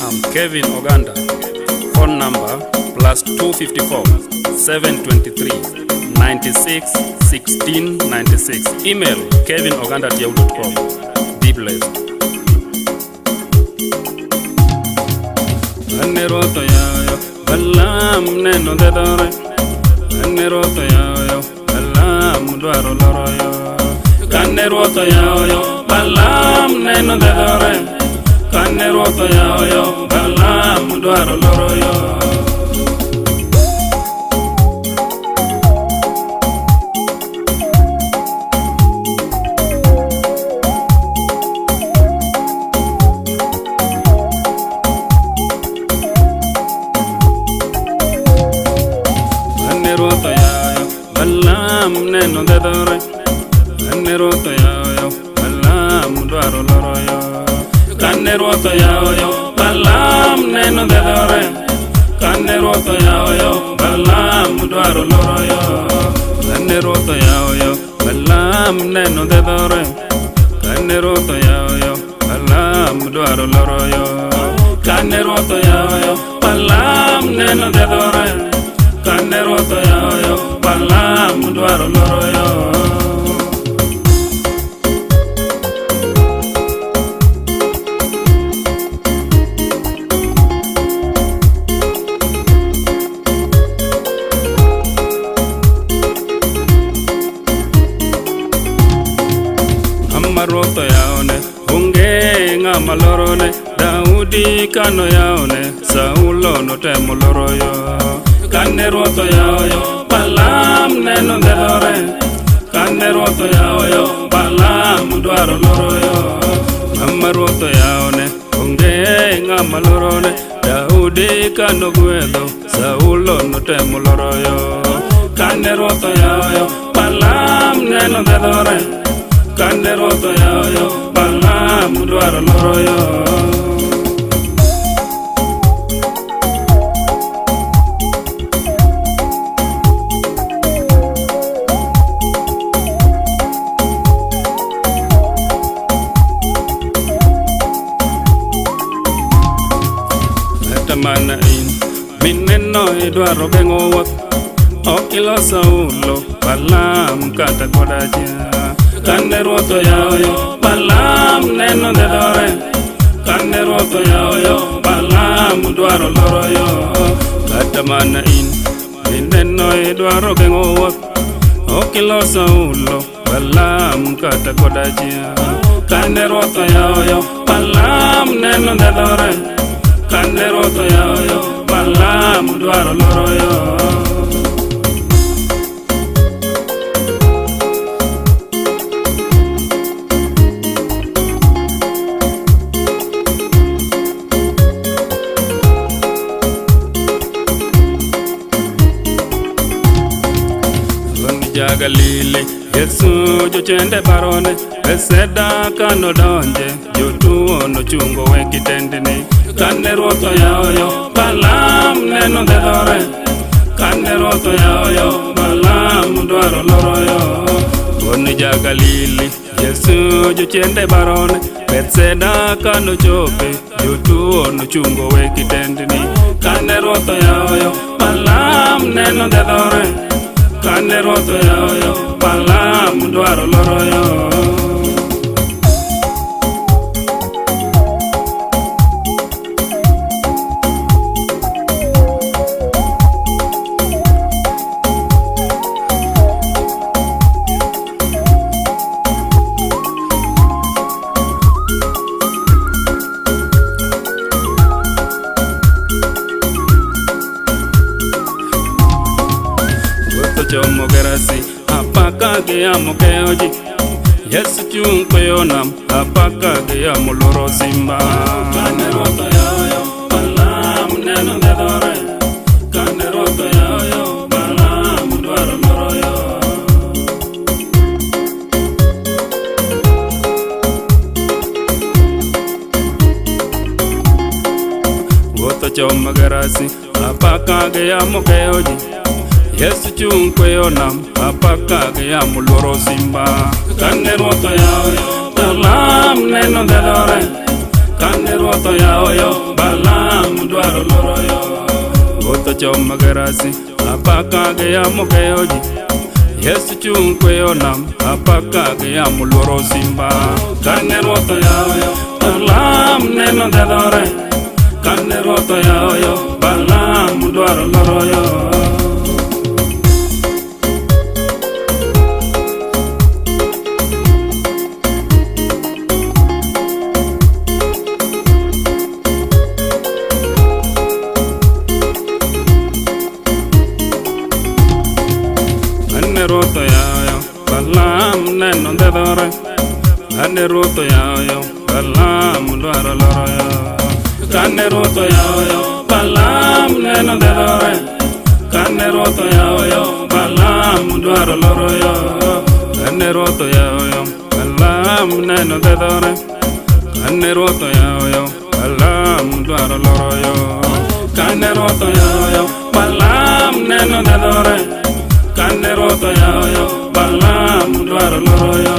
I'm Kevin Oganda. Phone number +254 723 96 16 96. Email kevinoganda@yahoo.com. Be blessed. Ane ruoth oyawo Balaam neno dhedhore. Ane ruoth oyawo Balaam dwaro loro yo. Kane ruoth oyawo Balaam neno dhedhore. Kane ruoth oyawo Balaam dwaro loro yo. Kane ruoth oyawo Balaam neno dhedhore. Kane ruoth oyawo Balaam dwaro loro yo. Kane ruoth oyawo Balaam neno dhedhore. Kane ruoth oyawo Balaam dwaro loro yo. Kane ruoth oyawo Balaam neno dhedhore. Kane ruoth oyawo Balaam dwaro loro yo. Kane ruoth oyawo Balaam neno dhedhore. Kane ruoth oyawo Balaam dwaro loro yo. Ng'ama ruoth oyawone onge ng'ama lorone. Daudi kano yawone Saulo notemo loro yo. Kane ruoth oyawo Balaam neno dhedhore. Kane ruoth oyawo Balaam dwaro loro yo. Ng'ama ruoth oyawone onge ng'ama lorone. Daudi kano gwedho Saulo notemo loro yo. Kane ruoth oyawo Balaam neno dhedhore. Kane ruoth oyawo Balaam dwaro loro yo. Kata mana in mineno idwaro geng'o wuoth, ok ilo Saulo Balaam kata koda chia. Kane ruoth oyawo Balaam neno dhedhore. Kane ruoth oyawo Balaam dwaro loro yo. Kata mana in mineno idwaro geng'o wuoth, ok ilo Saulo Balaam kata koda chia. Kane ruoth oyawo Balaam neno dhedhore. Kane ruoth oyawo Balaam dwaro loro yo. Ja Galili Yesu jochiende parone. Bethsaida kano donje jotuo nochungo we kitendini. Kane ruoth oyawo Balaam neno dhedhore. Kane ruoth oyawo Balaam dwaro loro yo. Wuon ja Galili Yesu jochiende parone. Bethsaida kano chope jotuo nochungo we kitendini. Kane ruoth oyawo Balaam neno dhedhore. Kane ruoth oyawo Balaam dwaro loro yo. Chomo Gerasi apaka gi yamo keyo ji. Yesu chung' kweyo nam apaka gi yamo loro simba. Kane ruoth oyawo Balaam neno dhedhore. Kane ruoth oyawo Balaam dwaro loro yo. Ruoth ochomo Gerasi apaka gi yamo keyo ji. Yesu chung' kweyo nam apaka gi yamo loro simba. Kane ruoth oyawo Balaam neno dhedhore. Kane ruoth oyawo Balaam dwaro loro yo. Ruoth ochomo Gerasi, apaka gi yamo keyo ji. Yesu chung' kweyo nam, apaka gi yamo luoro simba. Kane ruoth oyawo yo, Balaam neno dhedhore. Kane ruoth oyawo yo, Balaam dwaro loro yo. Kane ruoth oyawo yo, Balaam neno dhedhore. Kane ruoth oyawo yo, Balaam dwaro loro yo. Kane ruoth oyawo yo, Balaam neno dhedhore. Kane ruoth oyawo yo, Balaam dwaro loro yo. Kane ruoth oyawo yo, Balaam neno dhedhore. Kane ruoth oyawo yo, Balaam dwaro loro yo. Kane ruoth oyawo yo, Balaam neno dhedhore. Kane ruoth oyawo yo, Balaam dwaro loro yo.